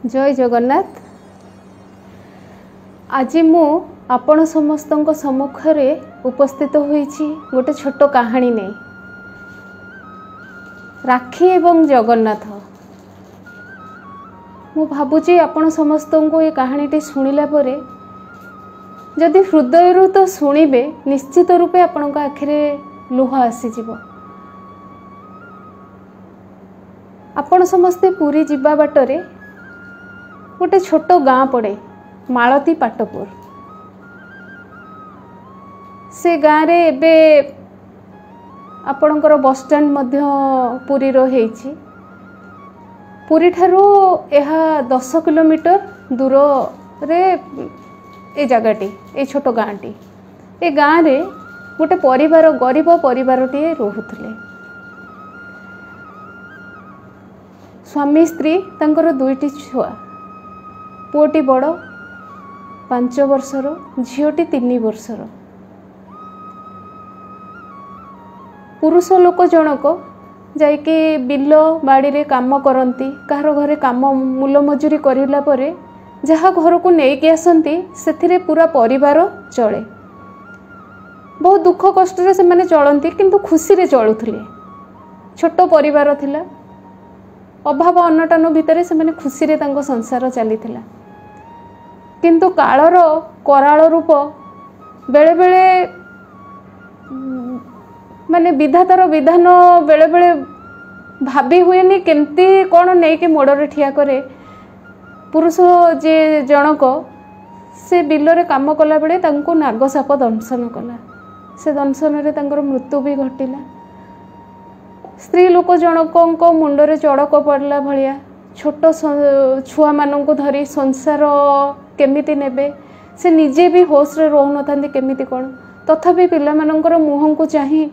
ଜୟ ଜଗନ୍ନାଥ। ଆଜି ମୁଁ ଆପଣ ସମସ୍ତଙ୍କ ସମ୍ମୁଖରେ ଉପସ୍ଥିତ ହୋଇଛି ଗୋଟେ ଛୋଟ କାହାଣୀ ନେଇ, ରାକ୍ଷୀ ଏବଂ ଜଗନ୍ନାଥ। ମୁଁ ଭାବୁଛି ଆପଣ ସମସ୍ତଙ୍କୁ ଏ କାହାଣୀଟି ଶୁଣିଲା ପରେ ଯଦି ହୃଦୟରୁ ତ ଶୁଣିବେ, ନିଶ୍ଚିତ ରୂପେ ଆପଣଙ୍କ ଆଖିରେ ଲୁହ ଆସିଯିବ। ଆପଣ ସମସ୍ତେ ପୁରୀ ଯିବା ବାଟରେ ଗୋଟେ ଛୋଟ ଗାଁ ପଡ଼େ, ମାଳତୀ ପାଟପୁର। ସେ ଗାଁରେ ଏବେ ଆପଣଙ୍କର ବସଷ୍ଟାଣ୍ଡ ମଧ୍ୟ ପୁରୀର ହେଇଛି। ପୁରୀଠାରୁ ଏହା 10 କିଲୋମିଟର ଦୂରରେ ଏ ଜାଗାଟି, ଏ ଛୋଟ ଗାଁଟି। ଏ ଗାଁରେ ଗୋଟେ ପରିବାର, ଗରିବ ପରିବାରଟିଏ ରହୁଥିଲେ। ସ୍ୱାମୀ ସ୍ତ୍ରୀ, ତାଙ୍କର ଦୁଇଟି ଛୁଆ। ପୁଅଟି ବଡ଼, 5 ବର୍ଷର, ଝିଅଟି 3 ବର୍ଷର। ପୁରୁଷ ଲୋକ ଜଣକ ଯାଇକି ବିଲ ବାଡ଼ିରେ କାମ କରନ୍ତି। କାହାର ଘରେ କାମ ମୂଲ ମଜୁରୀ କରିଲା ପରେ ଯାହା ଘରକୁ ନେଇକି ଆସନ୍ତି, ସେଥିରେ ପୁରା ପରିବାର ଚଳେ। ବହୁତ ଦୁଃଖ କଷ୍ଟରେ ସେମାନେ ଚଳନ୍ତି, କିନ୍ତୁ ଖୁସିରେ ଚଳୁଥିଲେ। ଛୋଟ ପରିବାର ଥିଲା, ଅଭାବ ଅନଟନ ଭିତରେ ସେମାନେ ଖୁସିରେ ତାଙ୍କ ସଂସାର ଚାଲିଥିଲା। କିନ୍ତୁ କାଳର କରାଳ ରୂପ ବେଳେବେଳେ, ମାନେ ବିଧାତାର ବିଧାନ ବେଳେବେଳେ ଭାବି ହୁଏନି କେମିତି କ'ଣ ନେଇକି ମୋଡ଼ରେ ଠିଆ କରେ। ପୁରୁଷ ଯିଏ ଜଣକ, ସେ ବିଲରେ କାମ କଲାବେଳେ ତାଙ୍କୁ ନାଗ ସାପ ଦଂଶନ କଲା। ସେ ଦଂଶନରେ ତାଙ୍କର ମୃତ୍ୟୁ ବି ଘଟିଲା। ସ୍ତ୍ରୀ ଲୋକ ଜଣକଙ୍କ ମୁଣ୍ଡରେ ଚଡ଼କ ପଡ଼ିଲା ଭଳିଆ। ଛୋଟ ଛୁଆମାନଙ୍କୁ ଧରି ସଂସାର କେମିତି ନେବେ, ସେ ନିଜେ ବି ହୋସରେ ରହୁନଥାନ୍ତି କେମିତି କ'ଣ। ତଥାପି ପିଲାମାନଙ୍କର ମୁହଁକୁ ଚାହିଁ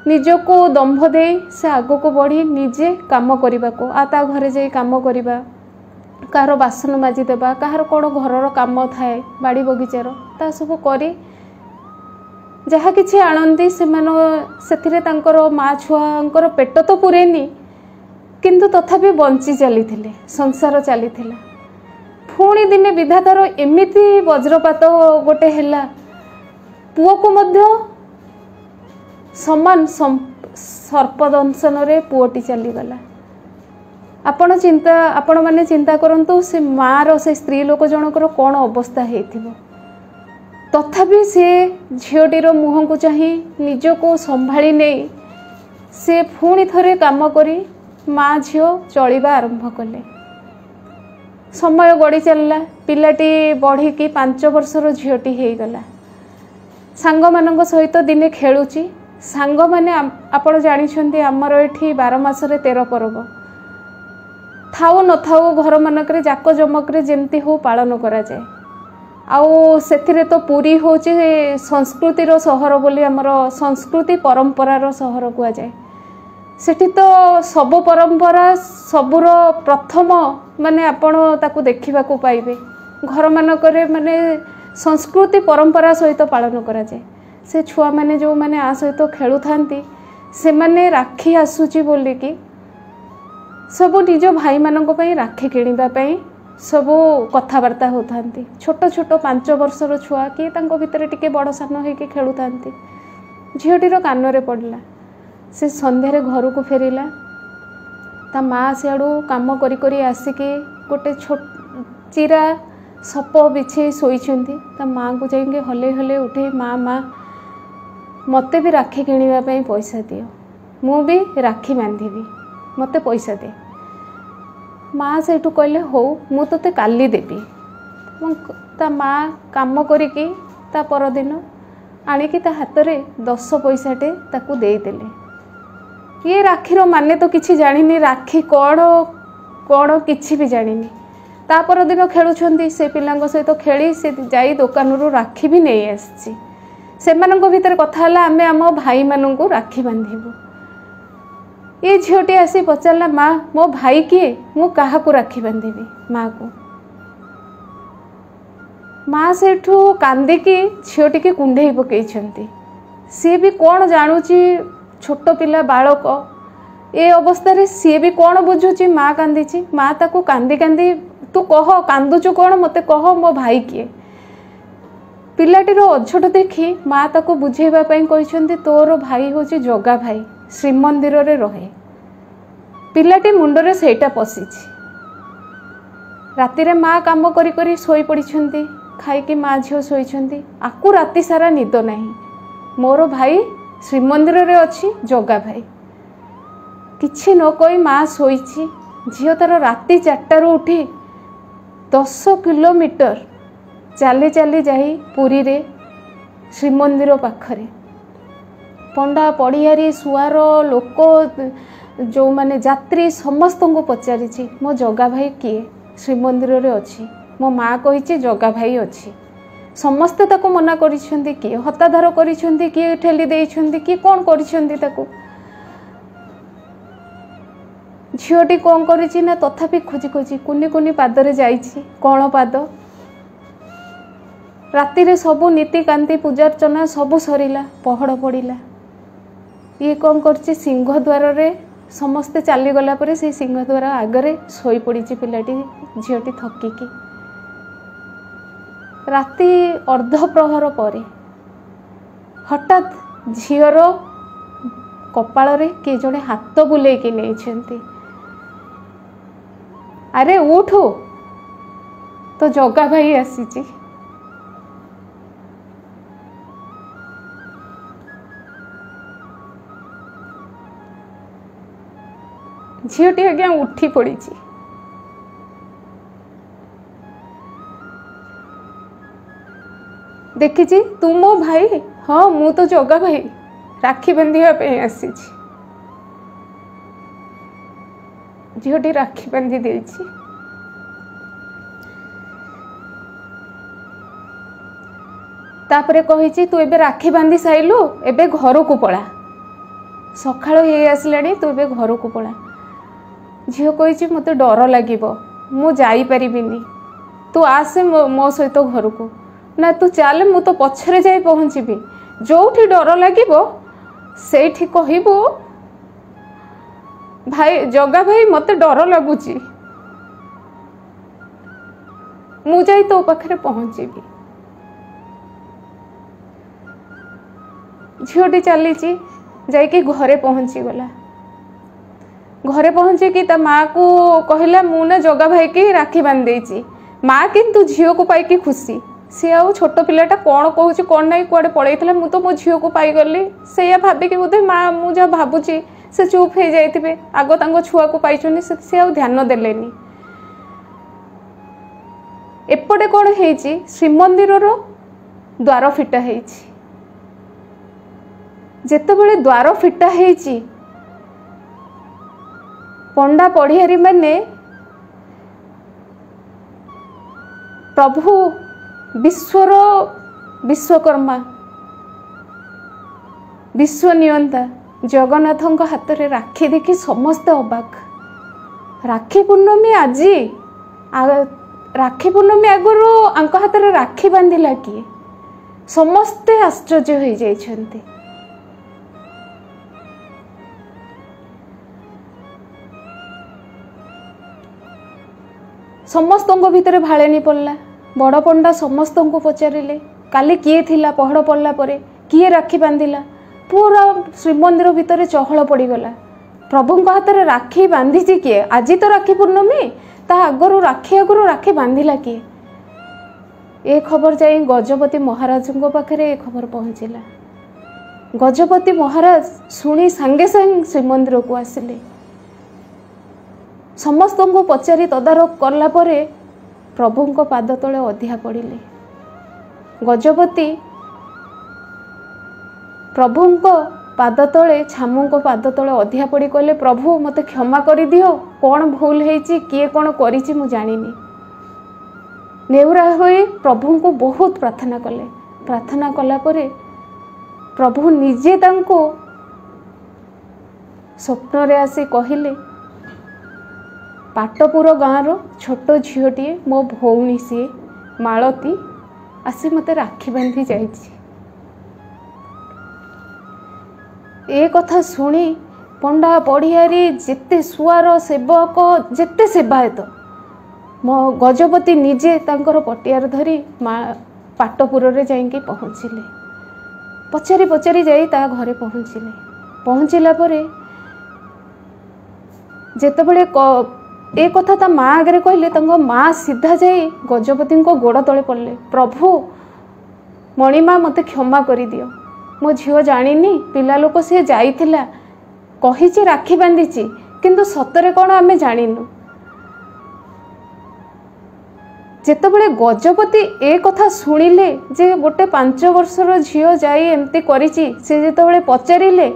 ନିଜକୁ ଦମ୍ଭ ଦେଇ ସେ ଆଗକୁ ବଢ଼ି ନିଜେ କାମ କରିବାକୁ, ଆଉ ତା ଘରେ ଯାଇ କାମ କରିବା, କାହାର ବାସନ ମାଜି ଦେବା, କାହାର କ'ଣ ଘରର କାମ ଥାଏ ବାଡ଼ି ବଗିଚାର, ତା ସବୁ କରି ଯାହା କିଛି ଆଣନ୍ତି ସେମାନେ, ସେଥିରେ ତାଙ୍କର ମା ଛୁଆଙ୍କର ପେଟ ତ ପୁରେନି, କିନ୍ତୁ ତଥାପି ବଞ୍ଚି ଚାଲିଥିଲେ, ସଂସାର ଚାଲିଥିଲା। ପୁଣି ଦିନେ ବିଧାତାର ଏମିତି ବଜ୍ରପାତ ଗୋଟେ ହେଲା, ପୁଅକୁ ମଧ୍ୟ ସମାନ ସର୍ପଦଂଶନରେ ପୁଅଟି ଚାଲିଗଲା। ଆପଣମାନେ ଚିନ୍ତା କରନ୍ତୁ, ସେ ମାଆର, ସେ ସ୍ତ୍ରୀ ଲୋକ ଜଣଙ୍କର କ'ଣ ଅବସ୍ଥା ହେଇଥିବ। ତଥାପି ସେ ଝିଅଟିର ମୁହଁକୁ ଚାହିଁ ନିଜକୁ ସମ୍ଭାଳି ନେଇ ସେ ପୁଣି ଥରେ କାମ କରି ମା ଝିଅ ଚଳିବା ଆରମ୍ଭ କଲେ। ସମୟ ଗଡ଼ି ଚାଲିଲା, ପିଲାଟି ବଢ଼ିକି 5 ବର୍ଷର ଝିଅଟି ହେଇଗଲା। ସାଙ୍ଗମାନଙ୍କ ସହିତ ଦିନେ ଖେଳୁଛି। ସାଙ୍ଗମାନେ, ଆପଣ ଜାଣିଛନ୍ତି ଆମର ଏଠି 12 ମାସରେ 13 ପର୍ବ ଥାଉ ନଥାଉ, ଘରମାନଙ୍କରେ ଜାକ ଜମକରେ ଯେମିତି ହଉ ପାଳନ କରାଯାଏ। ଆଉ ସେଥିରେ ତ ପୁରୀ ହେଉଛି ସଂସ୍କୃତିର ସହର ବୋଲି, ଆମର ସଂସ୍କୃତି ପରମ୍ପରାର ସହର କୁହାଯାଏ। ସେଠି ତ ସବୁ ପରମ୍ପରା ସବୁର ପ୍ରଥମ, ମାନେ ଆପଣ ତାକୁ ଦେଖିବାକୁ ପାଇବେ ଘରମାନଙ୍କରେ, ମାନେ ସଂସ୍କୃତି ପରମ୍ପରା ସହିତ ପାଳନ କରାଯାଏ। ସେ ଛୁଆମାନେ ଯେଉଁମାନେ ଆ ସହିତ ଖେଳୁଥାନ୍ତି, ସେମାନେ ରାକ୍ଷୀ ଆସୁଛି ବୋଲିକି ସବୁ ନିଜ ଭାଇମାନଙ୍କ ପାଇଁ ରାକ୍ଷୀ କିଣିବା ପାଇଁ ସବୁ କଥାବାର୍ତ୍ତା ହେଉଥାନ୍ତି। ଛୋଟ ଛୋଟ 5 ବର୍ଷର ଛୁଆ କିଏ ତାଙ୍କ ଭିତରେ ଟିକେ ବଡ଼ ସାନ ହେଇକି ଖେଳୁଥାନ୍ତି। ଝିଅଟିର କାନରେ ପଡ଼ିଲା। ସେ ସନ୍ଧ୍ୟାରେ ଘରକୁ ଫେରିଲା। ତା ମା ସିଆଡ଼ୁ କାମ କରି କରି ଆସିକି ଗୋଟେ ଛୋଟ ଚିରା ସପ ବିଛେଇ ଶୋଇଛନ୍ତି। ତା ମାଆଙ୍କୁ ଯାଇକି ହଲେଇ ହଲେଇ ଉଠେଇ, ମା ମା, ମୋତେ ବି ରାକ୍ଷୀ କିଣିବା ପାଇଁ ପଇସା ଦିଅ, ମୁଁ ବି ରାକ୍ଷୀ ବାନ୍ଧିବି, ମୋତେ ପଇସା ଦେ। ମା ସେଇଠୁ କହିଲେ, ହଉ, ମୁଁ ତୋତେ କାଲି ଦେବି। ତା ମା କାମ କରିକି ତା ପରଦିନ ଆଣିକି ତା ହାତରେ 10 ପଇସାଟେ ତାକୁ ଦେଇଦେଲେ। ଇଏ ରାକ୍ଷୀର ମାନେ ତ କିଛି ଜାଣିନି, ରାକ୍ଷୀ କ'ଣ କ'ଣ କିଛି ବି ଜାଣିନି। ତା ପରଦିନ ଖେଳୁଛନ୍ତି, ସେ ପିଲାଙ୍କ ସହିତ ଖେଳି ସେ ଯାଇ ଦୋକାନରୁ ରାକ୍ଷୀ ବି ନେଇ ଆସିଛି। ସେମାନଙ୍କ ଭିତରେ କଥା ହେଲା, ଆମେ ଆମ ଭାଇମାନଙ୍କୁ ରାକ୍ଷୀ ବାନ୍ଧିବୁ। ଏ ଝିଅଟି ଆସି ପଚାରିଲା, ମା, ମୋ ଭାଇ କିଏ? ମୁଁ କାହାକୁ ରାକ୍ଷୀ ବାନ୍ଧିବି? ମାଆକୁ ମା ସେଇଠୁ କାନ୍ଦିକି ଝିଅଟିକି କୁଣ୍ଢେଇ ପକେଇଛନ୍ତି। ସିଏ ବି କ'ଣ ଜାଣୁଛି, ଛୋଟ ପିଲା, ବାଳକ। ଏ ଅବସ୍ଥାରେ ସିଏ ବି କ'ଣ ବୁଝୁଛି, ମା କାନ୍ଦିଛି। ମା ତାକୁ କାନ୍ଦି କାନ୍ଦି, ତୁ କହ କାନ୍ଦୁଛୁ କ'ଣ, ମୋତେ କହ ମୋ ଭାଇ କିଏ? ପିଲାଟିର ଅଝଟ ଦେଖି ମା ତାକୁ ବୁଝେଇବା ପାଇଁ କହିଛନ୍ତି, ତୋର ଭାଇ ହେଉଛି ଜଗା ଭାଇ, ଶ୍ରୀମନ୍ଦିରରେ ରହେ। ପିଲାଟି ମୁଣ୍ଡରେ ସେଇଟା ପଶିଛି। ରାତିରେ ମା କାମ କରି କରି ଶୋଇପଡ଼ିଛନ୍ତି, ଖାଇକି ମା ଝିଅ ଶୋଇଛନ୍ତି। ଆକୁ ରାତି ସାରା ନିଦ ନାହିଁ, ମୋର ଭାଇ ଶ୍ରୀମନ୍ଦିରରେ ଅଛି, ଜଗା ଭାଇ। କିଛି ନ କହି ମା ଶୋଇଛି। ଝିଅ ତାର ରାତି 4ଟାରୁ ଉଠି 10 କିଲୋମିଟର ଚାଲି ଚାଲି ଯାଇ ପୁରୀରେ ଶ୍ରୀମନ୍ଦିର ପାଖରେ ପଣ୍ଡା, ପଡ଼ିହାରୀ, ସୁଆର ଲୋକ, ଯେଉଁମାନେ ଯାତ୍ରୀ, ସମସ୍ତଙ୍କୁ ପଚାରିଛି, ମୋ ଜଗା ଭାଇ କିଏ, ଶ୍ରୀମନ୍ଦିରରେ ଅଛି, ମୋ ମା କହିଛି ଜଗା ଭାଇ ଅଛି। ସମସ୍ତେ ତାକୁ ମନା କରିଛନ୍ତି, କିଏ ହତାଧାର କରିଛନ୍ତି, କିଏ ଠେଲି ଦେଇଛନ୍ତି, କିଏ କ'ଣ କରିଛନ୍ତି ତାକୁ। ଝିଅଟି କ'ଣ କରିଛି ନା ତଥାପି ଖୋଜି ଖୋଜି କୁନି କୁନି ପାଦରେ ଯାଇଛି, କଣ ପାଦ। ରାତିରେ ସବୁ ନୀତିକାନ୍ତି ପୂଜାର୍ଚ୍ଚନା ସବୁ ସରିଲା, ପହଡ଼ ପଡ଼ିଲା। ଇଏ କ'ଣ କରିଛି, ସିଂହଦ୍ୱାରରେ ସମସ୍ତେ ଚାଲିଗଲା ପରେ ସେଇ ସିଂହଦ୍ୱାର ଆଗରେ ଶୋଇପଡ଼ିଛି ପିଲାଟି, ଝିଅଟି ଥକିକି। ରାତି ଅର୍ଦ୍ଧପ୍ରହର ପରେ ହଠାତ୍ ଝିଅର କପାଳରେ କିଏ ଜଣେ ହାତ ବୁଲେଇକି ନେଇଛନ୍ତି। ଆରେ ଉଠୁ, ତ ଜଗା ଭାଇ ଆସିଛି। ଝିଅଟି ଆଜ୍ଞା ଉଠି ପଡ଼ିଛି। ଦେଖିଛି, ତୁ ମୋ ଭାଇ? ହଁ, ମୁଁ ତ ଜଗା ଭାଇ, ରାକ୍ଷୀ ବାନ୍ଧିବା ପାଇଁ ଆସିଛି। ଝିଅଟି ରାକ୍ଷୀ ବାନ୍ଧି ଦେଇଛି। ତାପରେ କହିଛି, ତୁ ଏବେ ରାକ୍ଷୀ ବାନ୍ଧି ସାରିଲୁ, ଏବେ ଘରକୁ ପଳା, ସକାଳ ହେଇ ଆସିଲାଣି, ତୁ ଏବେ ଘରକୁ ପଳା। ଝିଅ କହିଛି, ମୋତେ ଡର ଲାଗିବ, ମୁଁ ଯାଇପାରିବିନି, ତୁ ଆସେ ମୋ ସହିତ ଘରକୁ। ନା, ତୁ ଚାଲେ, ମୁଁ ତ ପଛରେ ଯାଇ ପହଞ୍ଚିବି, ଯେଉଁଠି ଡର ଲାଗିବ ସେଇଠି କହିବୁ ଭାଇ, ଜଗା ଭାଇ ମୋତେ ଡର ଲାଗୁଛି, ମୁଁ ଯାଇ ତୋ ପାଖରେ ପହଞ୍ଚିବି। ଝିଅଟି ଚାଲିଛି, ଯାଇକି ଘରେ ପହଞ୍ଚିଗଲା। ଘରେ ପହଞ୍ଚିକି ତା ମାଆକୁ କହିଲା, ମୁଁ ନା ଜଗା ଭାଇକି ରାକ୍ଷୀ ବାନ୍ଧି ଦେଇଛି। ମା କିନ୍ତୁ ଝିଅକୁ ପାଇକି ଖୁସି। ସିଏ ଆଉ ଛୋଟ ପିଲାଟା କ'ଣ କହୁଛି କ'ଣ ନାହିଁ, କୁଆଡ଼େ ପଳେଇଥିଲା, ମୁଁ ତ ମୋ ଝିଅକୁ ପାଇଗଲି, ସେଇଆ ଭାବିକି ବୋଧେ ମା, ମୁଁ ଯାହା ଭାବୁଛି, ସେ ଚୁପ୍ ହେଇଯାଇଥିବେ। ଆଗ ତାଙ୍କ ଛୁଆକୁ ପାଇଛନ୍ତି, ସେ ଆଉ ଧ୍ୟାନ ଦେଲେନି। ଏପଟେ କ'ଣ ହେଇଛି, ଶ୍ରୀମନ୍ଦିରର ଦ୍ୱାର ଫିଟା ହେଇଛି। ଯେତେବେଳେ ଦ୍ୱାର ଫିଟା ହେଇଛି, ପଣ୍ଡା ପଢ଼ିଆରୀ ମାନେ ପ୍ରଭୁ ବିଶ୍ୱର ବିଶ୍ୱକର୍ମା, ବିଶ୍ୱ ନିୟନ୍ତା ଜଗନ୍ନାଥଙ୍କ ହାତରେ ରାକ୍ଷୀ ଦେଖି ସମସ୍ତେ ଅବାକ। ରାକ୍ଷୀ ପୂର୍ଣ୍ଣମୀ ଆଜି, ରାକ୍ଷୀ ପୂର୍ଣ୍ଣମୀ ଆଗରୁ ଆଙ୍କ ହାତରେ ରାକ୍ଷୀ ବାନ୍ଧିଲା କିଏ? ସମସ୍ତେ ଆଶ୍ଚର୍ଯ୍ୟ ହେଇଯାଇଛନ୍ତି। ସମସ୍ତଙ୍କ ଭିତରେ ଭାଳେଣି ପଡ଼ିଲା। ବଡ଼ ପଣ୍ଡା ସମସ୍ତଙ୍କୁ ପଚାରିଲେ, କାଲି କିଏ ଥିଲା, ପହଡ଼ ପଡ଼ିଲା ପରେ କିଏ ରାକ୍ଷୀ ବାନ୍ଧିଲା? ପୁରା ଶ୍ରୀମନ୍ଦିର ଭିତରେ ଚହଳ ପଡ଼ିଗଲା, ପ୍ରଭୁଙ୍କ ହାତରେ ରାକ୍ଷୀ ବାନ୍ଧିଛି କିଏ? ଆଜି ତ ରାକ୍ଷୀ ପୂର୍ଣ୍ଣମୀ, ତା ଆଗରୁ ରାକ୍ଷୀ ଆଗରୁ ରାକ୍ଷୀ ବାନ୍ଧିଲା କିଏ? ଏ ଖବର ଯାଇ ଗଜପତି ମହାରାଜଙ୍କ ପାଖରେ ଏ ଖବର ପହଞ୍ଚିଲା। ଗଜପତି ମହାରାଜ ଶୁଣି ସାଙ୍ଗେ ସାଙ୍ଗେ ଶ୍ରୀମନ୍ଦିରକୁ ଆସିଲେ। ସମସ୍ତଙ୍କୁ ପଚାରି ତଦାରଖ କଲା ପରେ ପ୍ରଭୁଙ୍କ ପାଦ ତଳେ ଅଧିଆ ପଡ଼ିଲେ। ଗଜପତି ପ୍ରଭୁଙ୍କ ପାଦ ତଳେ, ଛାମୁଙ୍କ ପାଦ ତଳେ ଅଧିଆ ପଡ଼ି କହିଲେ, ପ୍ରଭୁ ମୋତେ କ୍ଷମା କରିଦିଅ, କ'ଣ ଭୁଲ ହେଇଛି, କିଏ କ'ଣ କରିଛି ମୁଁ ଜାଣିନି। ନେହୁରା ହୋଇ ପ୍ରଭୁଙ୍କୁ ବହୁତ ପ୍ରାର୍ଥନା କଲେ। ପ୍ରାର୍ଥନା କଲା ପରେ ପ୍ରଭୁ ନିଜେ ତାଙ୍କୁ ସ୍ୱପ୍ନରେ ଆସି କହିଲେ, ପାଟପୁର ଗାଁର ଛୋଟ ଝିଅଟିଏ, ମୋ ଭଉଣୀ ସିଏ ମାଳତୀ, ଆସି ମୋତେ ରାକ୍ଷୀ ବାନ୍ଧି ଯାଇଛି। ଏ କଥା ଶୁଣି ପଣ୍ଡା ପଢ଼ିଆରୀ ଯେତେ ସୁଆର ସେବକ ଯେତେ ସେବାୟତ, ମୋ ଗଜପତି ନିଜେ ତାଙ୍କର ପଟିଆର ଧରି ମା ପାଟପୁରରେ ଯାଇକି ପହଞ୍ଚିଲେ। ପଚାରି ପଚାରି ଯାଇ ତା ଘରେ ପହଞ୍ଚିଲେ। ପହଞ୍ଚିଲା ପରେ ଯେତେବେଳେ ଏ କଥା ତା ମା ଆଗରେ କହିଲେ, ତାଙ୍କ ମା ସିଧା ଯାଇ ଗଜପତିଙ୍କ ଗୋଡ଼ ତଳେ ପଡ଼ିଲେ। ପ୍ରଭୁ ମଣିମା, ମୋତେ କ୍ଷମା କରିଦିଅ, ମୋ ଝିଅ ଜାଣିନି, ପିଲା ଲୋକ, ସିଏ ଯାଇଥିଲା, କହିଛି ରାକ୍ଷୀ ବାନ୍ଧିଛି, କିନ୍ତୁ ସତରେ କ'ଣ ଆମେ ଜାଣିନୁ। ଯେତେବେଳେ ଗଜପତି ଏ କଥା ଶୁଣିଲେ ଯେ ଗୋଟେ 5 ବର୍ଷର ଝିଅ ଯାଇ ଏମିତି କରିଛି, ସେ ଯେତେବେଳେ ପଚାରିଲେ,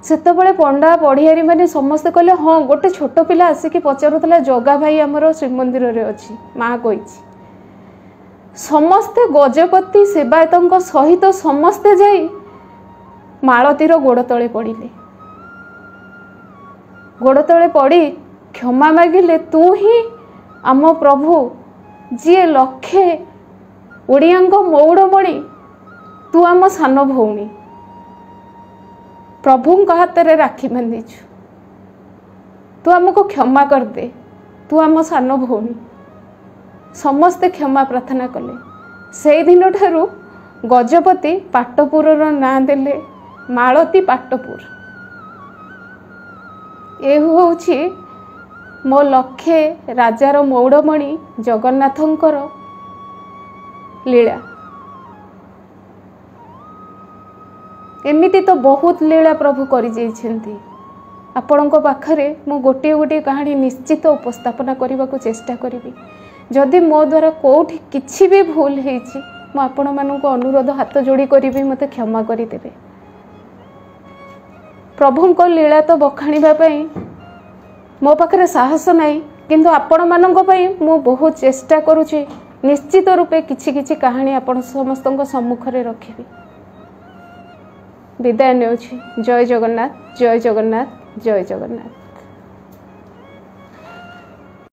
ସେତେବେଳେ ପଣ୍ଡା ପଢ଼ିଆରୀ ମାନେ ସମସ୍ତେ କହିଲେ ହଁ, ଗୋଟେ ଛୋଟ ପିଲା ଆସିକି ପଚାରୁଥିଲା ଜଗା ଭାଇ ଆମର ଶ୍ରୀମନ୍ଦିରରେ ଅଛି, ମା କହିଛି। ସମସ୍ତେ ଗଜପତି ସେବାୟତଙ୍କ ସହିତ ସମସ୍ତେ ଯାଇ ମାଳତୀର ଗୋଡ଼ ତଳେ ପଡ଼ିଲେ। ଗୋଡ଼ ତଳେ ପଡ଼ି କ୍ଷମା ମାଗିଲେ, ତୁ ହିଁ ଆମ ପ୍ରଭୁ, ଯିଏ ଲକ୍ଷେ ଓଡ଼ିଆଙ୍କ ମଉଡ଼ମଣି, ତୁ ଆମ ସାନ ଭଉଣୀ, ପ୍ରଭୁଙ୍କ ହାତରେ ରାକ୍ଷୀ ବାନ୍ଧିଛୁ, ତୁ ଆମକୁ କ୍ଷମା କରିଦେ, ତୁ ଆମ ସାନ ଭଉଣୀ। ସମସ୍ତେ କ୍ଷମା ପ୍ରାର୍ଥନା କଲେ। ସେଇଦିନଠାରୁ ଗଜପତି ପାଟପୁରର ନାଁ ଦେଲେ ମାଳତୀ ପାଟପୁର। ଏ ହେଉଛି ମୋ ଲକ୍ଷେ ରାଜାର ମଉଡ଼ମଣି ଜଗନ୍ନାଥଙ୍କର ଲୀଳା। ଏମିତି ତ ବହୁତ ଲୀଳା ପ୍ରଭୁ କରିଯାଇଛନ୍ତି। ଆପଣଙ୍କ ପାଖରେ ମୁଁ ଗୋଟିଏ ଗୋଟିଏ କାହାଣୀ ନିଶ୍ଚିତ ଉପସ୍ଥାପନା କରିବାକୁ ଚେଷ୍ଟା କରିବି। ଯଦି ମୋ ଦ୍ୱାରା କେଉଁଠି କିଛି ବି ଭୁଲ ହେଇଛି, ମୁଁ ଆପଣମାନଙ୍କୁ ଅନୁରୋଧ ହାତ ଯୋଡ଼ି କରିବି, ମୋତେ କ୍ଷମା କରିଦେବେ। ପ୍ରଭୁଙ୍କ ଲୀଳା ତ ବଖାଣିବା ପାଇଁ ମୋ ପାଖରେ ସାହସ ନାହିଁ, କିନ୍ତୁ ଆପଣମାନଙ୍କ ପାଇଁ ମୁଁ ବହୁତ ଚେଷ୍ଟା କରୁଛି। ନିଶ୍ଚିତ ରୂପେ କିଛି କିଛି କାହାଣୀ ଆପଣ ସମସ୍ତଙ୍କ ସମ୍ମୁଖରେ ରଖିବି। ବିଦାୟ ନେଉଛି। ଜୟ ଜଗନ୍ନାଥ, ଜୟ ଜଗନ୍ନାଥ, ଜୟ ଜଗନ୍ନାଥ।